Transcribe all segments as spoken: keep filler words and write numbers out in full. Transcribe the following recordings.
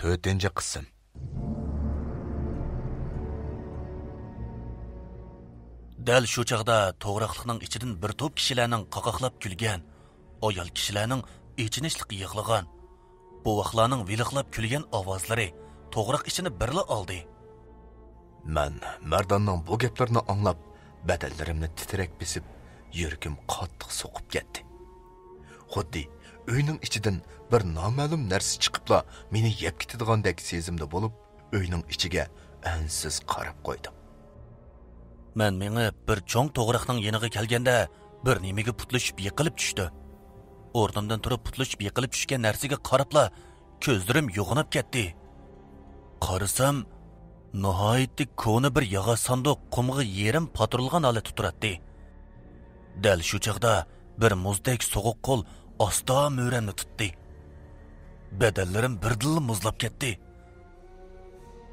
تۆتىنچى قىسىم. دەل شۇ چاغدا توغراقلىقنىڭ ئىچىدىن بىر توپ كىشىلەرنىڭ قاقاقلاپ كۈلگەن، ئايال كىشىلەرنىڭ ئېچىنىشلىق يىغلىغان، بوۋاقلارنىڭ ۋىلىقلاپ كۈلگەن ئاۋازلىرى توغراق ئىچىنى بىرلا ئالدى. مەن مەرداننىڭ بۇ گەپلىرىنى ئاڭلاپ، بەدەنلىرىمنى تىترەك بېسىپ، يۈرىكىم قاتتىق سوقۇپ كەتتى. خۇددى ئۆينىڭ ئىچىدىن بىر نامەلۇم نەرسە چىقىپلا مېنى يەپ كېتىدىغاندەك سېزىمدە بولۇپ، ئۆينىڭ ئىچىگە ئەنسىز قاراپ قويدۇم. مەن مېڭىپ بىر چوڭ توغراقنىڭ يېنىغا كەلگەندە، بىر نېمىگە پۇتلىشىپ يىقىلىپ چۈشتى. ئورنۇمدىن تۇرۇپ پۇتلىشىپ يىقىلىپ چۈشكەن نەرسىگە قاراپلا كۆزلىرىم يوغىناپ كەتتى. قارىسام، ناھايىتى كونا بىر ياغاچ ساندۇق قۇمغا يېرىم پاتۇرۇلغان ھالەتتە تۇراتتى. دەل شۇ چاغدا بىر مۇزدەك سوغۇق قول ئاستا مۈرەمنى تۇتتى. بەدەنلىرىم بىردىنلا مۇزلاپ كەتتى.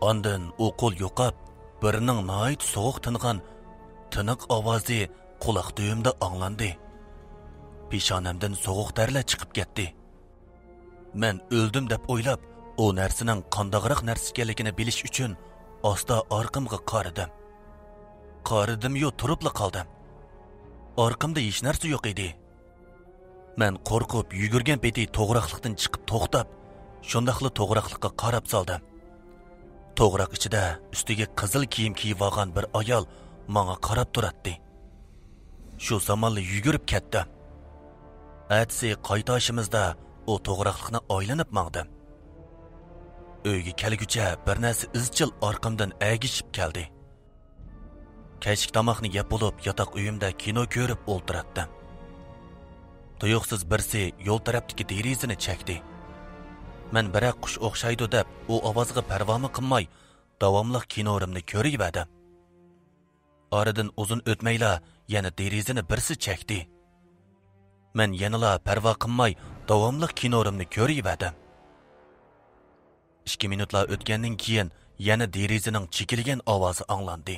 ئاندىن ئۇ قول يوقاپ، بىرىنىڭ ناھايىتى سوغۇق تىنغان تىنىق ئاۋازى قۇلاق تۈۋىمدە ئاڭلاندى. پېشانەمدىن سوغۇق تەرلەر چىقىپ كەتتى. مەن ئۆلدۈم دەپ ئويلاپ، ئۇ نەرسىنىڭ قانداقراق نەرسە ئىكەنلىكىنى بىلىش ئۈچۈن ئاستا ئارقامغا قارىدىم. قارىدىميۇ، تۇرۇپلا قالدىم. ئارقامدا ھېچ نەرسە يوق ئىدى. مەن قورقۇپ يۈگۈرگەن پېتى توغراقلىقتىن چىقىپ توختاپ، شۇنداقلا توغراقلىققا قاراپ سالدىم. توغراق ئىچىدە ئۈستىگە قىزىل كىيىم كىيىۋالغان بىر ئايال ماڭا قاراپ تۇراتتى. شۇ زامانلا يۈگۈرۈپ كەتتىم. ئەتىسى قايتىشىمىزدا ئۇ توغراقلىقنى ئايلىنىپ ماڭدىم. ئۆيگە كەلگۈچە بىر نەرسە ئىزچىل ئارقامدىن ئەگىشىپ كەلدى. كەچلىك تاماقنى يەپ بولۇپ، ياتاق ئۆيۈمدە كىنو كۆرۈپ ئولتۇراتتىم. تۇيۇقسىز بىرسى يول تەرەپتىكى دېرىزىنى چەكتى. مەن بىرەر قۇش ئوخشايدۇ دەپ، ئۇ ئاۋازغا پەرۋامۇ قىلماي، داۋاملىق كىنورۇمنى كۆرۈۋەردىم. ئارىدىن ئۇزۇن ئۆتمەيلا يەنە دېرىزىنى بىرسى چەكتى. مەن يەنىلا پەرۋا قىلماي، داۋاملىق كىنورۇمنى كۆرۈۋەردىم. ئىككى مىنۇتلا ئۆتكەندىن كېيىن يەنە دېرىزىنىڭ چېكىلگەن ئاۋازى ئاڭلاندى.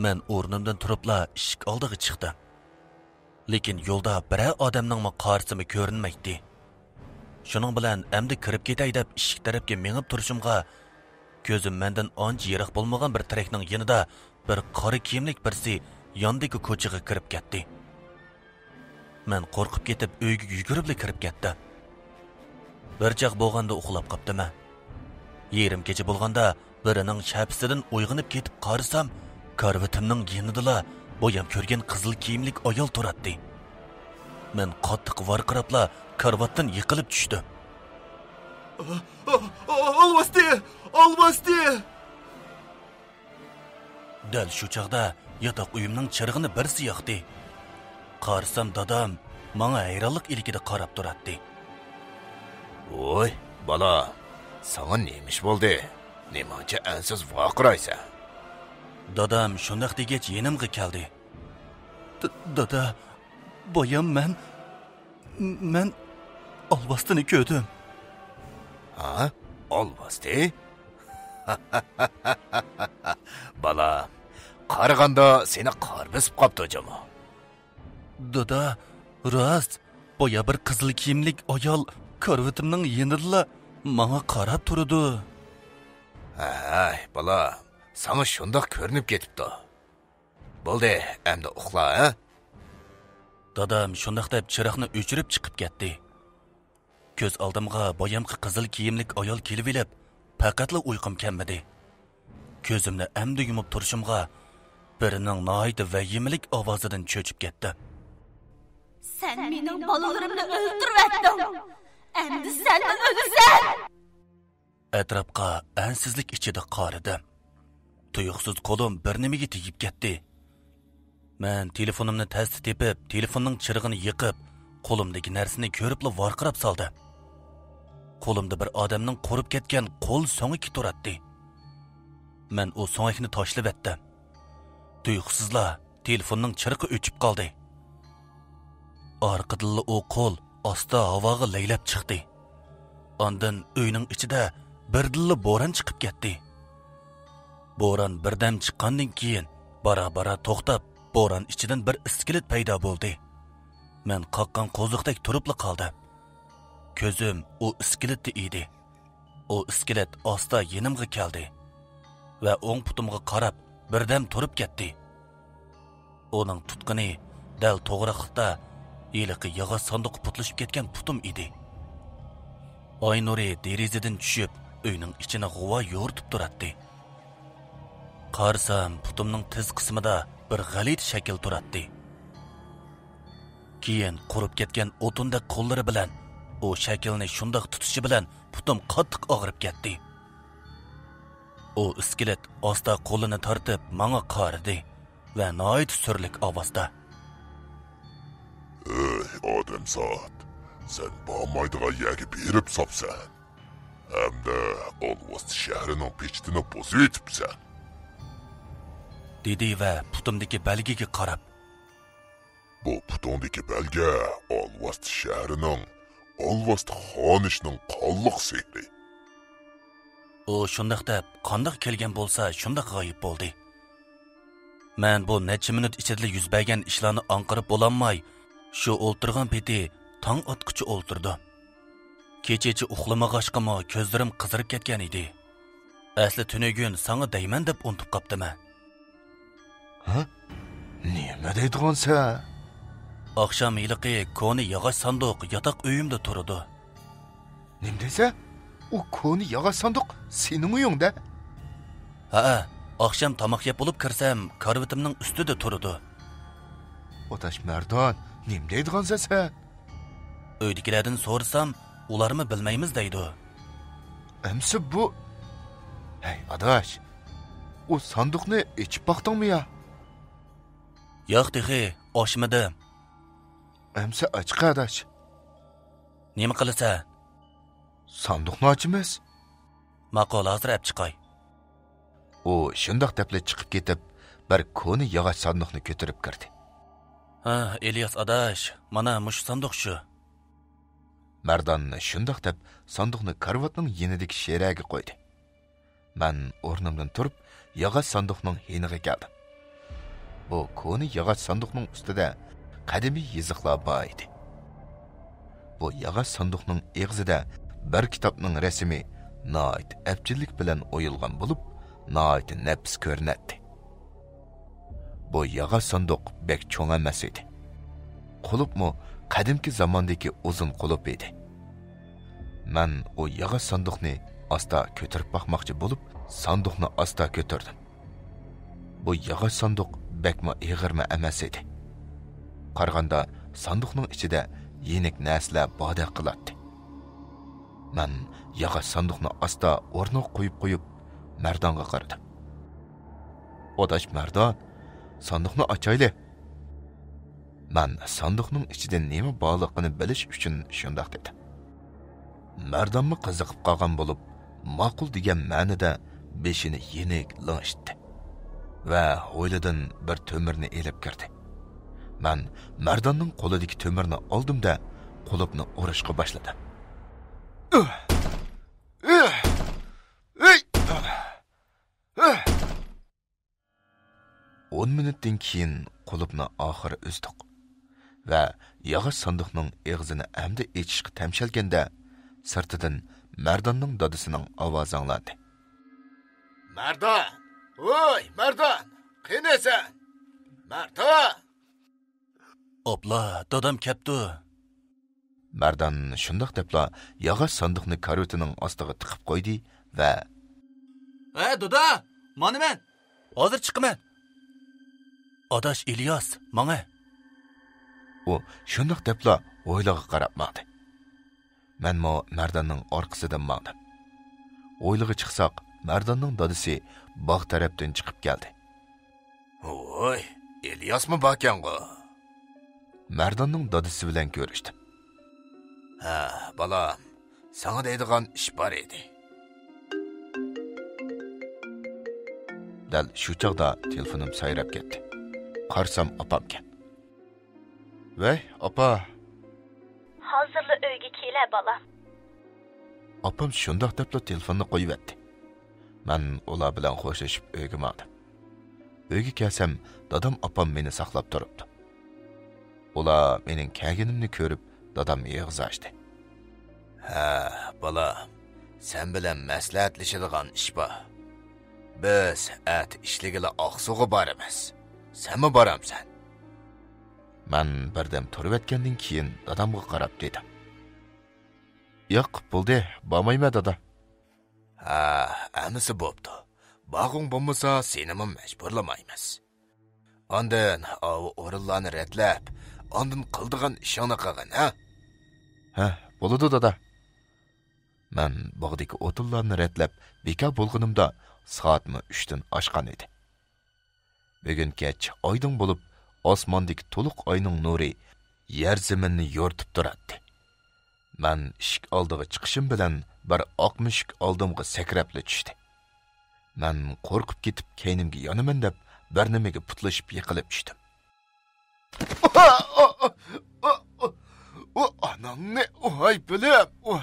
مەن ئورنۇمدىن تۇرۇپلا ئىشىك ئالدىغا چىقتىم. لېكىن يولدا بىرەر ئادەمنىڭمۇ قارىسىمۇ كۆرۈنمەيتتى. شۇنىڭ بىلەن ئەمدى كىرىپ كېتەي دەپ ئىشىك تەرەپكە مېڭىپ تۇرۇشۇمغا، كۆزۈم مەندىن ئانچە يىراق بولمىغان بىر تېرەكنىڭ يېنىدا بىر قارا كىيىملىك بىرسى ياندىكى كوچىغا كىرىپ كەتتى. مەن قورقۇپ كېتىپ ئۆيگە يۈگۈرۈپلا كىرىپ كەتتىم. بىر چاغ بولغاندا ئۇخلاپ قاپتىمەن. يېرىم كېچە بولغاندا بىرىنىڭ شەپىسىدىن ئويغىنىپ كېتىپ قارىسام، كارىۋىتىمنىڭ يېنىدىلا بايام كۆرگەن قىزىل كىيىملىك ئايال تۇراتتى. مەن قاتتىق ۋارقىراپلا كارىۋاتتىن يىقىلىپ چۈشتۈم. ئالۋاستى! ئالۋاستى! دەل شۇ چاغدا ياتاق ئۆيۈمنىڭ چىرىغىنى بىرسى ياقتى. قارىسام، دادام ماڭا ھەيرانلىق ئىلكىدە قاراپ تۇراتتى. ۋوي، بالا، ساڭا نېمە ئىش بولدى؟ نېمانچە ئەنسىز ۋارقىرايسەن؟ دادام شۇنداق دېگەچ يېنىمغا كەلدى. د-، دادا، بايام مەن، مەن ئالۋاستىنى كۆردۈم. ھا؟ ئالۋاستى؟ بالا، قارىغاندا سېنى قار بېسىپ قاپتۇ جۇمۇ. دادا، راست، بايا بىر قىزىل كىيىملىك ئايال كارىۋىتىمنىڭ يېنىدىلا ماڭا قاراپ تۇرىدۇ. ھەي، بالا، ساڭا شۇنداق كۆرۈنۈپ كېتىپتۇ. بولدى، ئەمدى ئۇخلا، ھە؟ دادام شۇنداق دەپ چىراغنى ئۆچۈرۈپ چىقىپ كەتتى. كۆز ئالدىمغا بايامقى قىزىل كىيىملىك ئايال كېلىۋېلىپ، پەقەتلا ئۇيقۇم كەلمىدى. كۆزۈمنى ئەمدى يۇمۇپ تۇرۇشۇمغا، بىرىنىڭ ناھايىتى ۋەھىمىلىك ئاۋازىدىن چۆچۈپ كەتتىم. سەن مېنىڭ بالىلىرىمنى ئۆلتۈرۈۋەتتىڭ. ئەمدى سەنمۇ ئۆلىسەن! ئەتراپقا ئەنسىزلىك ئىچىدە قارىدىم. تۇيۇقسىز قولۇم بىر نېمىگە تېگىپ كەتتى. مەن تېلېفونۇمنى تەستە تېپىپ، تېلېفوننىڭ چىرىغىنى يېقىپ، قولۇمدىكى نەرسىنى كۆرۈپلا ۋارقىراپ سالدىم. قولۇمدا بىر ئادەمنىڭ قۇرۇپ كەتكەن قول سۆڭىكى تۇراتتى. مەن ئۇ سۆڭەكنى تاشلىۋەتتىم. تۇيۇقسىزلا تېلېفوننىڭ چىرىقى ئۆچۈپ قالدى. ئارقىدىنلا ئۇ قول ئاستا ھاۋاغا لەيلەپ چىقتى. ئاندىن ئۆينىڭ ئىچىدە بىردىنلا بوران چىقىپ كەتتى. بوران بىردەم چىققاندىن كېيىن، بارا-بارا توختاپ، بوران ئىچىدىن بىر ئىسكىلىت پەيدا بولدى. مەن قاققان قوزۇقتەك تۇرۇپلا قالدىم. كۆزۈم ئۇ ئىسكىلىتتا ئىدى. ئۇ ئىسكىلەت ئاستا يېنىمغا كەلدى ۋە ئوڭ پۇتۇمغا قاراپ بىردەم تۇرۇپ كەتتى. ئۇنىڭ تۇتقىنى دەل توغراقلىقتا ھېلىقى ياغاچ ساندۇققا پۇتلىشىپ كەتكەن پۇتۇم ئىدى. ئاي نۇرى دېرىزىدىن چۈشۈپ، ئۆينىڭ ئىچىنى غۇۋا يورۇتۇپ تۇراتتى. قارىسام، پۇتۇمنىڭ تىز قىسمىدا بىر غەلىتە شەكىل تۇراتتى. كېيىن قۇرۇپ كەتكەن ئوتۇندەك قوللىرى بىلەن ئۇ شەكىلنى شۇنداق تۇتۇشى بىلەن پۇتۇم قاتتىق ئاغرىپ كەتتى. ئۇ ئىسكىلەت ئاستا قولىنى تارتىپ ماڭا قارىدى ۋە ناھايىتى سۈرلۈك ئاۋازدا، «ئۆي ئادەمزات، سەن بارمايدىغان يەرگە بېرىپ ساپسەن ھەمدە ئالۋاستى شەھىرىنىڭ پېچىتىنى بۇزۇۋېتىپسەن.» دېدى ۋە پۇتۇمدىكى بەلگىگە قاراپ، «بۇ پۇتۇڭدىكى بەلگە ئالۋاستى شەھىرىنىڭ ئالۋاستى خانىشنىڭ قانلىق سېھرى.» ئۇ شۇنداق دەپ، قانداق كەلگەن بولسا، شۇنداق غايىب بولدى. مەن بۇ نەچچە مىنۇت ئىچىدىلا يۈز بەرگەن ئىشلارنى ئاڭقىرىپ بولالماي، شۇ ئولتۇرغان پېتى تاڭ ئاتقۇچە ئولتۇردۇم. كېچىچە ئۇخلىمىغاچقىمۇ كۆزلىرىم قىزىرىپ كەتكەن ئىدى. ئەسلى تۈنۈگۈن ساڭا دەيمەن دەپ ئۇنتۇپ قاپتىمەن. ھە؟ نېمە دەيدىغانسەن؟ ئاخشام ھېلىقى كونا ياغاچ ساندۇق ياتاق ئۆيۈمدە تۇرىدۇ. نېمە دەيسەن؟ ئۇ كونا ياغاچ ساندۇق سېنىڭ ئۆيۈڭدە؟ ھەئە، ئاخشام تاماق يەپ بولۇپ كىرسەم، كارىۋىتىمنىڭ ئۈستىدە تۇرىدۇ. ئاداش مەردان، نېمە دەيدىغانسەن سەن؟ ئۆيدىكىلەردىن سورىسام، ئۇلارمۇ بىلمەيمىز دەيدۇ. ئەمسە بۇ، ھەي ئاداش، ئۇ ساندۇقنى ئېچىپ باقتىڭمۇ يا؟ ياق، تېخى ئاچمىدىم. ئەمسە ئاچقا ئاداش. نېمە قىلىسەن؟ ساندۇقنى ئاچىمىز. ماقۇل، ھازىر ئەپ چىقاي. ئۇ شۇنداق دەپلا چىقىپ كېتىپ، بىر كونا ياغاچ ساندۇقنى كۆتۈرۈپ كىردى. ھە، ئىلياس ئاداش، مانا مۇشۇ ساندۇق شۇ. مەردان شۇنداق دەپ ساندۇقنى كارىۋاتنىڭ يېنىدىكى شىرەگە قويدى. مەن ئورنۇمدىن تۇرۇپ، ياغاچ ساندۇقنىڭ يېنىغا كەلدىم. بۇ كونا ياغاچ ساندۇقنىڭ ئۈستىدە قەدىمىي يېزىقلار بار ئىدى. بۇ ياغاچ ساندۇقنىڭ ئېغىزىدا بىر كىتابنىڭ رەسىمى ناھايىتى ئەپچىللىك بىلەن ئويۇلغان بولۇپ، ناھايىتى نەپىس كۆرۈنەتتى. بۇ ياغاچ ساندۇق بەك چوڭ ئەمەس ئىدى. قۇلۇپمۇ قەدىمكى زاماندىكى ئۇزۇن قۇلۇپ ئىدى. مەن ئۇ ياغاچ ساندۇقنى ئاستا كۆتۈرۈپ باقماقچى بولۇپ، ساندۇقنى ئاستا كۆتۈردۈم. بۇ ياغاچ ساندۇق بەكمۇ ئېغىرمۇ ئەمەس ئىدى. قارىغاندا ساندۇقنىڭ ئىچىدە يېنىك نەرسىلەر باردەك قىلاتتى. مەن ياغاچ ساندۇقنى ئاستا ئورنىغا قويۇپ قويۇپ، مەردانغا قارىدىم. ئاداش مەردان، ساندۇقنى ئاچايلى. مەن ساندۇقنىڭ ئىچىدە نېمە بارلىقىنى بىلىش ئۈچۈن شۇنداق دېدىم. مەردانمۇ قىزىقىپ قالغان بولۇپ، ماقۇل دېگەن مەنىدە بېشىنى يېنىك لىڭشىتتى ۋە ھويلىدىن بىر تۆمۈرنى ئېلىپ كىردى. مەن مەرداننىڭ قولىدىكى تۆمۈرنى ئالدىم-دە، قۇلۇپنى ئۇرۇشقا باشلىدىم. ئون مىنۇتتىن كېيىن قۇلۇپنى ئاخىرى ئۈزدۇق ۋە ياغاچ ساندۇقنىڭ ئېغىزىنى ئەمدى ئېچىشقا تەمشەلگەندە، سىرتىدىن مەرداننىڭ دادىسىنىڭ ئاۋازى ئاڭلاندى. مەردان! ۋوي، مەردان! قېنى سەن؟ مەردان! ئاپلا، دادام كەپتۇ. مەردان شۇنداق دەپلا ياغاچ ساندۇقنى كارىۋىتىنىڭ ئاستىغا تىقىپ قويدى ۋە، ھە، دادا، مانا مەن. ھازىر چىقىمەن. ئاداش ئىلياس، ماڭە. ئۇ شۇنداق دەپلا ھويلىغا قاراپ ماڭدى. مەنمۇ مەرداننىڭ ئارقىسىدىن ماڭدىم. ھويلىغا چىقساق، مەرداننىڭ دادىسى باغ تەرەپتىن چىقىپ كەلدى. ۋوي، ئىلياسمۇ باركەنغۇ؟ مەرداننىڭ دادىسى بىلەن كۆرۈشتۈم. ھە، بالام، ساڭا دەيدىغان ئىش بار ئىدى. دەل شۇ چاغدا تېلېفونۇم سايراپ كەتتى. قارىسام، ئاپامكەن. ۋەي، ئاپا. ھازىرلا ئۆيگە كېلە، بالام. ئاپام شۇنداق دەپلا تېلېفوننى قويۇۋەتتى. مەن ئۇلار بىلەن خوشلىشىپ ئۆيگە ماڭدىم. ئۆيگە كەلسەم، دادام ئاپام مېنى ساقلاپ تۇرۇپتۇ. ئۇلار مېنىڭ كەلگىنىمنى كۆرۈپ، دادام ئېغىز ئاچتى. ھە، بالام، سەن بىلەن مەسلىھەتلىشىدىغان ئىش بار. بىز ئەتە ئىشلىگىلى ئاقسۇغا بارىمىز. سەنمۇ بارامسەن؟ مەن بىردەم تۇرۇۋەتكەندىن كېيىن دادامغا قاراپ دېدىم. ياق، بولدى، بارمايمەن، دادا. ھە، ئەمىسە بوپتۇ. بارغۇڭ بولمىسا، سېنىمۇ مەجبۇرلىمايمىز. ئاندىن ئاۋۇ ئورۇنلارنى رەتلەپ، ئاندىن قىلىدىغان ئىشىڭنى قىلغىن، ھە؟ ھە، بولىدۇ، دادا. مەن باغدىكى ئوتۇنلارنى رەتلەپ، بىكار بولغىنىمدا سائەتمۇ ئۈچتىن ئاشقان ئىدى. بۈگۈن كەچ ئايدىڭ بولۇپ، ئاسماندىكى تولۇق ئاينىڭ نۇرى يەر زېمىننى يورۇتۇپ تۇراتتى. مەن ئىشىك ئالدىغا چىقىشىم بىلەن بىر ئاق مۈشۈك ئالدىمغا سەكرەپلا چۈشتى. مەن قورقۇپ كېتىپ كەينىمگە يانىمەن دەپ بىر نېمىگە پۇتلىشىپ يىقىلىپ چۈشتۈم. ئۇ ئاناڭنى، ئۇ ھاي بىلىم. ئۇ،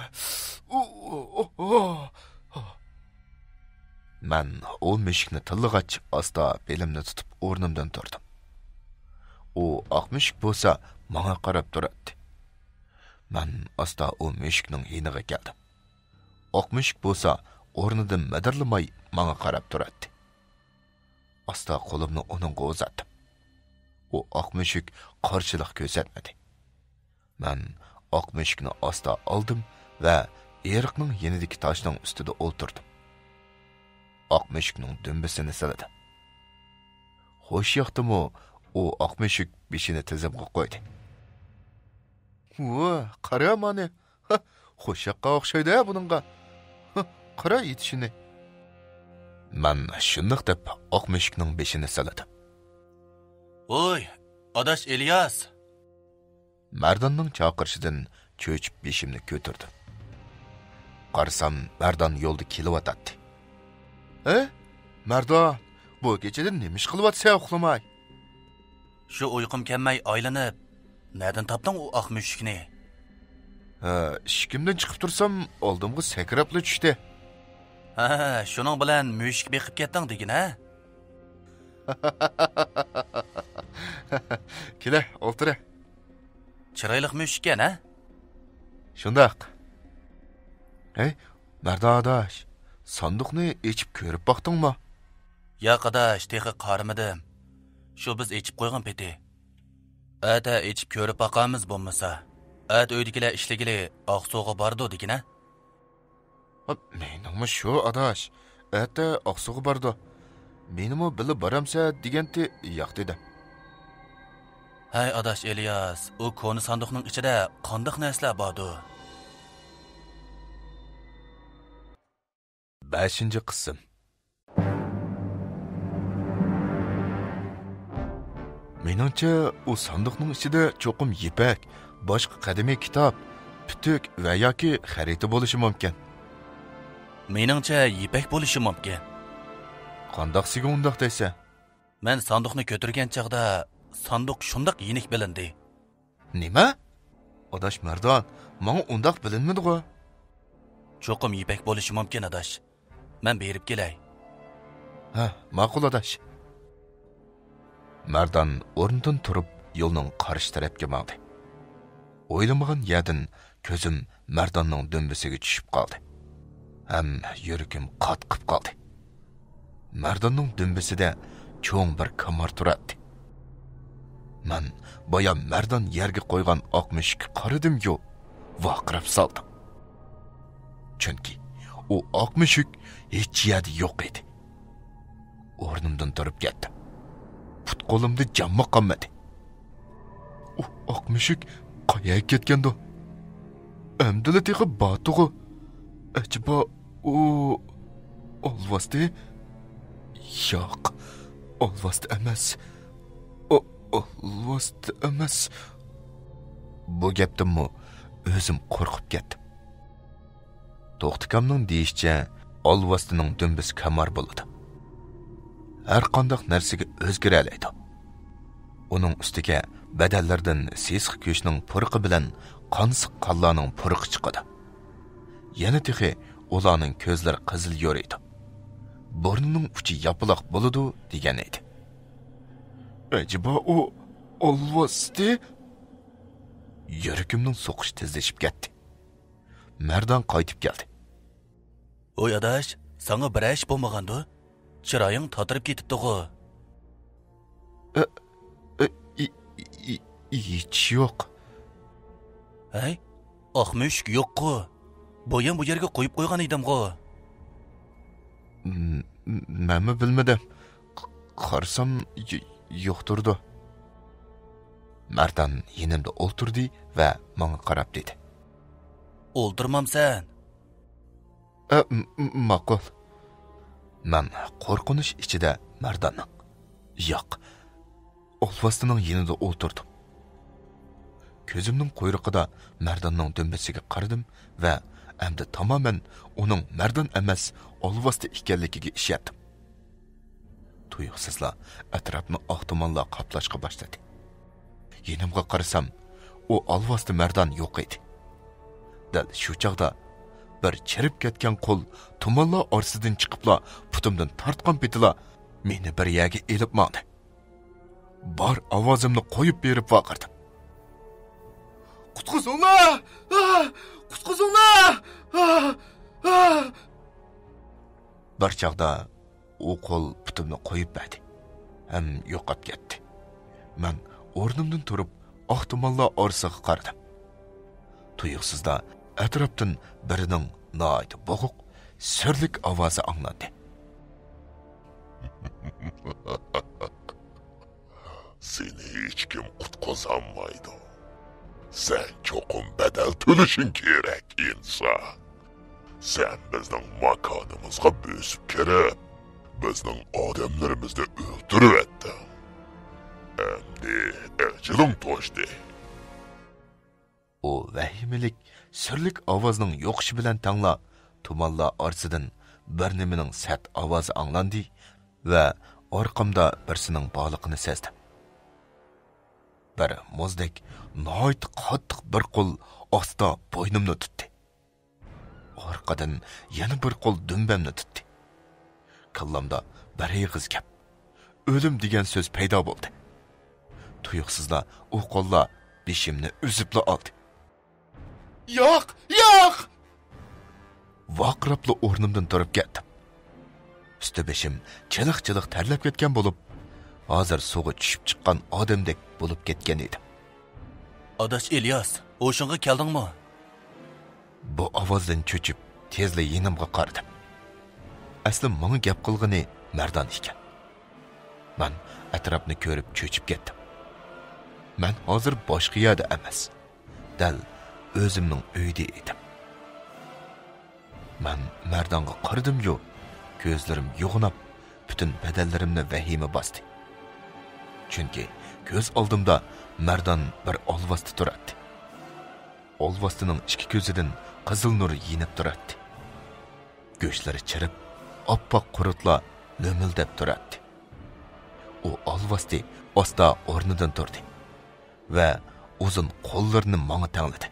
ئۇ، ئۇ، ئۇ. مەن ئۇ مۈشۈكنى تىللىغاچ، ئاستا بېلىمنى تۇتۇپ ئورنۇمدىن تۇردۇم. ئۇ ئاق مۈشۈك بولسا ماڭا قاراپ تۇراتتى. مەن ئاستا ئۇ مۈشۈكنىڭ يېنىغا كەلدىم. ئاق مۈشۈك بولسا ئورنىدىن مىدىرلىماي ماڭا قاراپ تۇراتتى. ئاستا قولۇمنى ئۇنىڭغا ئۇزاتتىم. ئۇ ئاق مۈشۈك قارشىلىق كۆرسەتمىدى. مەن ئاق مۈشۈكنى ئاستا ئالدىم ۋە ئېرىقنىڭ يېنىدىكى تاشنىڭ ئۈستىدە ئولتۇردۇم. ئاق مۈشۈكنىڭ دۈمبىسىنى سىلىدىم. خوش ياقتىمۇ ئۇ ئاق مۈشۈك بېشىنى تىزىمغا قويدى. ۋو، قارا مانى. ھە، خوش ياققا ئوخشايدۇ بۇنىڭغا. ھە، قارا يېتىشىنى. مەن شۇنداق دەپ ئاق مۈشۈكنىڭ بېشىنى سىلىدىم. ۋوي، ئاداش ئىلياس! مەرداننىڭ چاقىرىشىدىن چۆچۈپ بېشىمنى كۆتۈردۈم. قارىسام، مەردان يولدا كېلىۋاتاتتى. ھە؟ مەردان، بۇ كېچىدە نېمە ئىش قىلىۋاتىسەن ئۇخلىماي؟ شۇ ئۇيقۇم كەلمەي ئايلىنىپ، نەدىن تاپتىڭ ئۇ ئاق مۈشۈكنى؟ ھە، ئىشىكىمدىن چىقىپ تۇرسام، ئالدىمغا سەكرەپلا چۈشتى. ھە، شۇنىڭ بىلەن مۈشۈك بېقىپ كەتتىڭ دېگىنە؟ كېلە، ئولتۇرە. چىرايلىق مۈشۈككەن، ھە؟ شۇنداق. ھەي، مەردان ئاداش، ساندۇقنى ئېچىپ كۆرۈپ باقتىڭمۇ؟ ياق ئاداش، تېخى قارىمىدىم. شۇ بىز ئېچىپ قويغان پېتى. ئەتە ئېچىپ كۆرۈپ باقارمىز بولمىسا. ئەتە ئۆيدىكىلەر ئىشلىگىلى ئاقسۇغا بارىدۇ دېگىنە؟ ھا، مېنىڭمۇ شۇ ئاداش. ئەتە ئاقسۇغا بارىدۇ. مېنىمۇ بىللە بارامسە دېگەنتى، ياق دېدىم. ھەي ئاداش ئىلياس، ئۇ كونا ساندۇقنىڭ ئىچىدە قانداق نەرسىلەر باردۇ؟ بەشىنچى قىسىم. مېنىڭچە، ئۇ ساندۇقنىڭ ئىچىدە چوقۇم يىپەك، باشقا قەدىمىي كىتاب، پۈتۈك ۋە ياكى خەرىتە بولۇشى مۇمكىن. مېنىڭچە، يىپەك بولۇشى مۇمكىن. قانداقسىگە ئۇنداق دەيسەن؟ مەن ساندۇقنى كۆتۈرگەن چاغدا ساندۇق شۇنداق يېنىك بىلىندى. نېمە؟ ئاداش مەردان، ماڭا ئۇنداق بىلىنمىدىغۇ؟ چوقۇم يىپەك بولۇشى مۇمكىن، ئاداش. مەن بېرىپ كېلەي. ھە، ماقۇل، ئاداش. مەردان ئورنىدىن تۇرۇپ، يولنىڭ قارشى تەرەپكە ماڭدى. ئويلىمىغان يەردىن كۆزۈم مەرداننىڭ دۈمبىسىگە چۈشۈپ قالدى. ھەم يۈرىكىم قاتقىپ قالدى. مەرداننىڭ دۈمبىسىدە چوڭ بىر كامار تۇراتتى. مەن بايا مەردان يەرگە قويغان ئاق مۈشۈككە قارىدىميۇ، ۋارقىراپ سالدىم. چۈنكى ئۇ ئاق مۈشۈك ھېچ يەردە يوق ئىدى. ئورنۇمدىن تۇرۇپ كەتتىم. پۇت-قولۇمدا جانمۇ قالمىدى. ئۇ ئاق مۈشۈك قايەرگە كەتكەندۇ؟ ئەمدىلا تېخى باتۇغۇ. ئەجەبا ئۇ ئالۋاستى؟ ياق، ئالۋاستى ئەمەس. ئا-، ئالۋاستى ئەمەس. بۇ گەپتىنمۇ ئۆزۈم قورقۇپ كەتتىم. توختىكامنىڭ دېيىشىچە، ئالۋاستىنىڭ دۈمبىسى كامار بولىدۇ. ھەر قانداق نەرسىگە ئۆزگىرەلەيدۇ. ئۇنىڭ ئۈستىگە بەدەنلىرىدىن سېسىق گۆشنىڭ پۇرىقى بىلەن قانسىق قانلارنىڭ پۇرىقى چىقىدۇ. يەنە تېخى ئۇلارنىڭ كۆزلىرى قىزىل يورۇيدۇ. بۇرنىنىڭ ئۇچى ياپىلاق بولىدۇ، دېگەن ئىدى. ئەجەبا ئۇ ئالۋاستى؟ يۈرىكىمنىڭ سوقۇشى تېزلىشىپ كەتتى. مەردان قايتىپ كەلدى. ۋوي ئاداش، ساڭا بىرەر ئىش بولمىغاندۇ؟ چىرايىڭ تاتىرىپ كېتىپتىغۇ؟ ئە، ئە، ئى، ئى، ئى، ھېچ يوق. ھەي، ئاق مۈشۈك يوققۇ. بويام بۇ يەرگە قويۇپ قويغان ئىدىمغۇ. م-، م-، مەنمۇ بىلمىدىم. ق-، قارىسام، ي-، يوق تۇرىدۇ. مەردان يېنىمدا ئولتۇردى ۋە ماڭا قاراپ دېدى. ئولتۇرمامسەن؟ ئە، م-، م-، ماقۇل. مەن قورقۇنچ ئىچىدە مەرداننىڭ، ياق، ئالۋاستىنىڭ يېنىدا ئولتۇردۇم. كۆزۈمنىڭ قۇيرۇقىدا مەرداننىڭ دۈمبىسىگە قارىدىم ۋە ئەمدى تامامەن ئۇنىڭ مەردان ئەمەس، ئالۋاستى ئىكەنلىكىگە ئىشەندىم. تۇيۇقسىزلا ئەتراپنى ئاق تۇمانلار قاپلاشقا باشلىدى. يېنىمغا قارىسام، ئۇ ئالۋاستى مەردان يوق ئىدى. دەل شۇ چاغدا بىر چىرىپ كەتكەن قول تۇمانلار ئارىسىدىن چىقىپلا پۇتۇمدىن تارتقان پېتىلا مېنى بىر يەرگە ئېلىپ ماڭدى. بار ئاۋازىمنى قويۇپ بېرىپ ۋارقىرىدىم. «قۇتقۇزۇڭلار! ئا! قۇتقۇزۇڭلار! ئا! ئا!» بىر چاغدا ئۇ قول پۇتۇمنى قويۇپ بەردى ھەم يوقاپ كەتتى. مەن ئورنۇمدىن تۇرۇپ، ئاق تۇمانلار ئارىسىغا قارىدىم. تۇيۇقسىزلا ئەتراپتىن بىرىنىڭ ناھايىتى بوغۇق، سۈرلۈك ئاۋازى ئاڭلاندى. سېنى ھېچكىم قۇتقۇزالمايدۇ. سەن چوقۇم بەدەل تۆلىشىڭ كېرەك، ئىنسان. سەن بىزنىڭ ماكانىمىزغا بۆسۈپ كىرىپ، بىزنىڭ ئادەملىرىمىزنى ئۆلتۈرۈۋەتتىڭ. ئەمدى ئەجىلىڭ توشتى. ئۇ ۋەھىمىلىك، سۈرلۈك ئاۋازنىڭ يوقىشى بىلەن تەڭلا، تۇمانلار ئارىسىدىن بىر نېمىنىڭ سەت ئاۋازى ئاڭلاندى ۋە ئارقامدا بىرسىنىڭ بارلىقىنى سەزدىم. بىر مۇزدەك ناھايىتى قاتتىق بىر قول ئاستا بوينۇمنى تۇتتى. ئارقىدىن يەنە بىر قول دۈمبەمنى تۇتتى. كاللامدا بىر ئېغىز گەپ، «ئۆلۈم» دېگەن سۆز پەيدا بولدى. تۇيۇقسىزلا ئۇ قوللار بېشىمنى ئۈزۈپلا ئالدى. «ياق، ياق!» ۋارقىراپلا ئورنۇمدىن تۇرۇپ كەتتىم. ئۈستى بېشىم چىلىق-چىلىق تەرلەپ كەتكەن بولۇپ، ھازىر سۇغا چۈشۈپ چىققان ئادەمدەك بولۇپ كەتكەن ئىدىم. «ئاداش ئىلياس، ھوشۇڭغا كەلدىڭمۇ؟» بۇ ئاۋازدىن چۆچۈپ، تېزلا يېنىمغا قارىدىم. ئەسلى ماڭا گەپ قىلغىنى مەردان ئىكەن. مەن ئەتراپنى كۆرۈپ چۆچۈپ كەتتىم. مەن ھازىر باشقا يەردە ئەمەس، دەل ئۆزۈمنىڭ ئۆيىدە ئىدىم. مەن مەردانغا قارىدىميۇ، كۆزلىرىم يوغىناپ، پۈتۈن بەدەنلىرىمنى ۋەھىمە باستى. چۈنكى كۆز ئالدىمدا مەردان بىر ئالۋاستى تۇراتتى. ئالۋاستىنىڭ ئىككى كۆزىدىن قىزىل نۇر يېنىپ تۇراتتى. گۆشلىرى چىرىپ، ئاپئاق قۇرتلار لۆمۈلدەپ تۇراتتى. ئۇ ئالۋاستى ئاستا ئورنىدىن تۇردى ۋە ئۇزۇن قوللىرىنى ماڭا تەڭلىدى.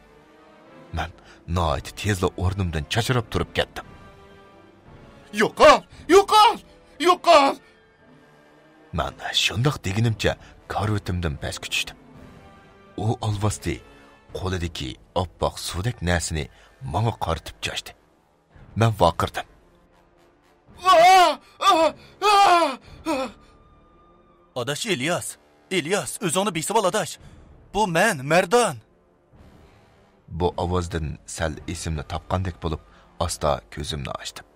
مەن ناھايىتى تېزلا ئورنۇمدىن چاچراپ تۇرۇپ كەتتىم. «يوقال! يوقال! يوقال!» مەن شۇنداق دېگىنىمچە كارىۋىتىمدىن پەسكە چۈشتۈم. ئۇ ئالۋاستى قولىدىكى ئاپئاق سۇدەك نەرسىنى ماڭا قارىتىپ چاچتى. مەن ۋارقىرىدىم. «ئا! ئا! ئا! ئا!» «ئاداش ئىلياس! ئىلياس، ئۆزۈڭنى بېسىۋال، ئاداش! بۇ مەن، مەردان!» بۇ ئاۋازدىن سەل ئېسىمنى تاپقاندەك بولۇپ، ئاستا كۆزۈمنى ئاچتىم.